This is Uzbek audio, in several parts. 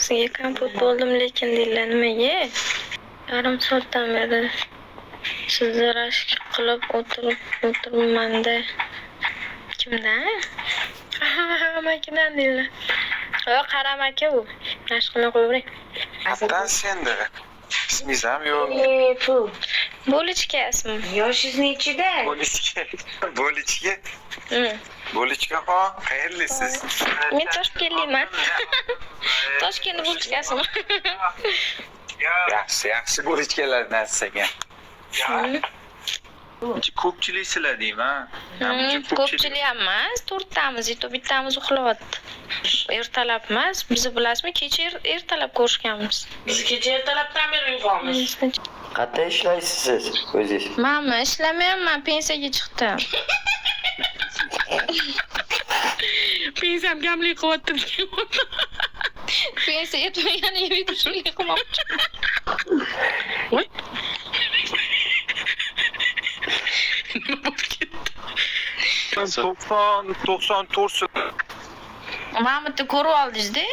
Sizga kompot bo'ldim lekin deylar, nimaga? Yarim soatdan beri sizni rashk qilib o'tirib o'tiribman-da. Kimdan? Amakidan deylar. Yo'q, qaram aka u. Rashk qilmay qo'yavering. Qayerdan endi? Ismingiz ham yo'q. Fu. Bo'lichka ismim. Yoshingiz nechida? Bo'lichka. Bo'lichka. Bo'lichkaxon, qayerlisiz? Men Toshkentliman. Toshkent bo'lichkasimi? Yaxshi, yaxshi bo'lichkalardan ekan. Uncha ko'pchiliksizlar deyman. Ko'pchilik ham emas, to'rttamiz, yeto bittamiz uxlayapti. Ertalab emas, bizni bilasizmi, kecha ertalab ko'rishganmiz. Biz kecha ertalabdan beri uyg'onmiz. Qayerda ishlaysiz siz o'zingiz? Manmi ishlamayapman, pensiyaga chiqdim. Pensiyam kamlik qilyapti. Pensiya yetmaganiga yetushlik qilmoqchi. Voy. Nima bo'lib ketdi? 90 94 Mana bitta ko'rib oldingiz-da,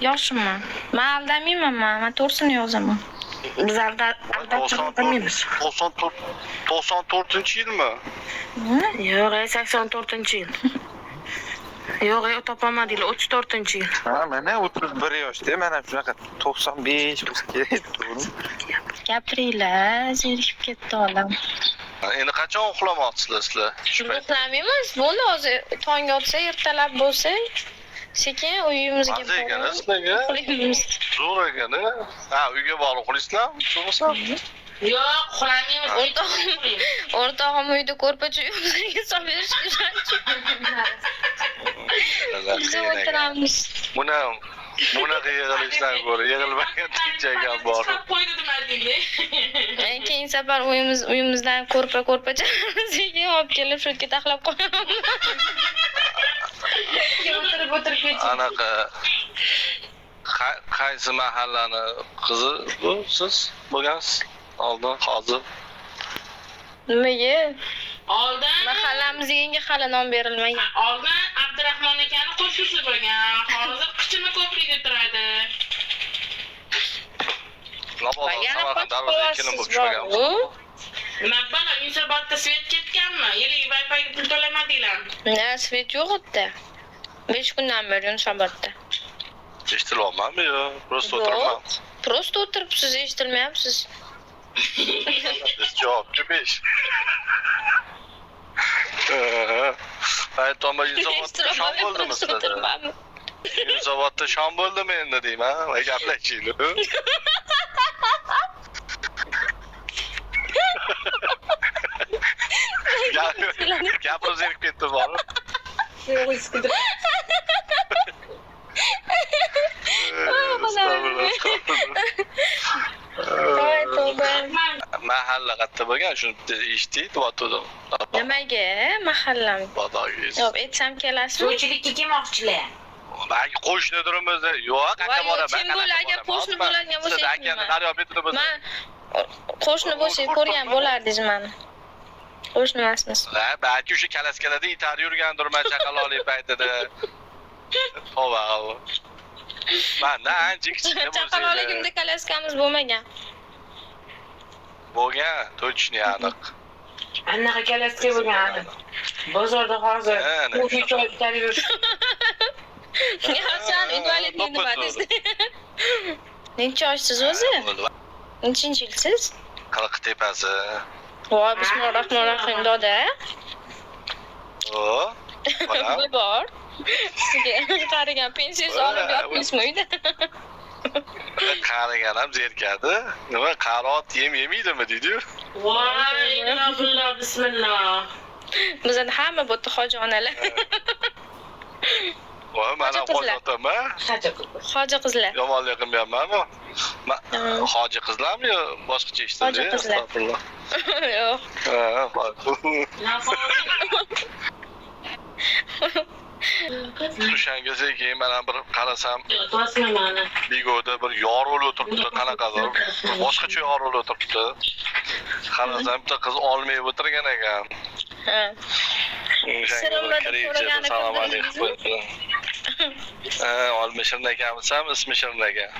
yoshimmi? Men aldamayman, men to'g'risini yozaman. Biz aldamaymiz. 94 94-yilmi? Yo'q, 84-yil. Yo'q, topolmadinglar, 34-yil. Ha, mana 31 yoshda, mana shunaqa 95 bo'lsa kerak, to'g'rimi? Gapiringlar, zerikib ketdi odam. Endi qachon uxlamoqchisizlar sizlar? Shu payt. Uxlamaymiz, bo'ldi hozir tong otsa, ertalab bo'lsa, sekin uyimizga Maza ekan borib sizlarga. uxlaymiz. Zo'r ekan, ha, uyga borib uxlaysizlarmi? Bo'lmasa? Yo'q, uxlamaymiz. O'rtog'im uyda ko'rpacha uyimizga solib berishga Biz o'tiramiz. Buni bunaqa yig'ilishdan ko'ra yig'ilmagan tinch ekan bor. Chiqarib qo'ydi demadingda. Keyingi safar uyimizdan ko'rpa sekin olib kelib shu yerga taxlab qo'yaman. O'tirib o'tirib ketib. Anaqa qaysi mahallani qizi bu siz bo'lgansiz? Oldin, hozir. Nimaga? Oldin Mahallamizga yangi hali nom berilmagan. Oldin Abdurahmon akani qo'shnisi bo'lgan. Hozir Qichima ko'prikda turadi. Mabodo Yana Samarqand qochib darvozaga kelin bo'lib qolyapsiz tushmaganmiz. bor-ku. Nima balo, Yunusobodda svet ketganmi? Yili Wi-Fi'ga pul to'lamadinglarmi? Na, svet yo'q edi. 5 kundan beri Yunusobodda. Eshitilyapmanmi yo? Просто Yo'q. o'tiribman. Просто o'tiribsiz, eshitilmayapsiz. Javobchi 5. Aytoma Yunusobodda shom bo'ldimi Просто sizlarda? o'tiribmanmi? Yunusobodda shom bo'ldimi endi deyman. Voy gaplashinglar. Gapirib zerikib ketdim borib. Voy tavba. Mahalla qayerda bo'lgan? Shuni bitta eshitdik, deyotgandim. Nimaga mahallam? Bodogingiz. Yo'q, aytsam kelasizmi? Suvchilikka kelmoqchilar. Balki qo'shnidirmiz. Yo'q, qayerga Voy, boraman? kim bo'ladi? Agar qo'shni bo'ladigan bo'lsa Siz akani daryo betida bo'lsa. Man qo'shni bo'lsak ko'rgan bo'lardingiz mani. Qo'shni emasmiz. Ha, balki o'sha kalaskalarda itarib yurgandirman chaqaloqlik paytida. Tavba. Mandan ancha kichkina bo'lsanglar. Chaqaloqligimda kalaskamiz bo'lmagan. Bo'lgan, точно aniq. Anaqa kalaska bo'lgan aniq. Bozorda hozir kofe choy itarib yurish. San invalidni nima deysiz? Necha yoshsiz o'zi? Nechinchi yilsiz? 40 tepasi. Voy, bismillahirrohmanirrohim doda. O. Bu bor. Sizga qarigan pensiyangizni olib yotmaysizmi uyda? Qarigan ham zerikadi. Nima qarot yem yemaydimi deydi-yu. Voy, inna bismillah. Bizada hamma bu yerda hoji onalar. Voy, mana Hoji qizlar. hoji otaman. Hoji qizlar. Hoji qizlar. Yomonlik qilmayapmanmi? Hoji qizlarmi yo boshqacha eshitildi? Hoji qizlar. Astag'firulloh. Yo'q. Ha, O'shanga sekin mana bir qarasam Bigoda bir yorul o'tiribdi, qanaqadir boshqacha yorul o'tiribdi. Qarasam bitta qiz olma yeb o'tirgan ekan. Ha. O'shanga Sirimni bir deb so'ragani salom alaykum. ko'rdingizmi? Ha, olma shirin ekanmisam, ismi shirin ekan.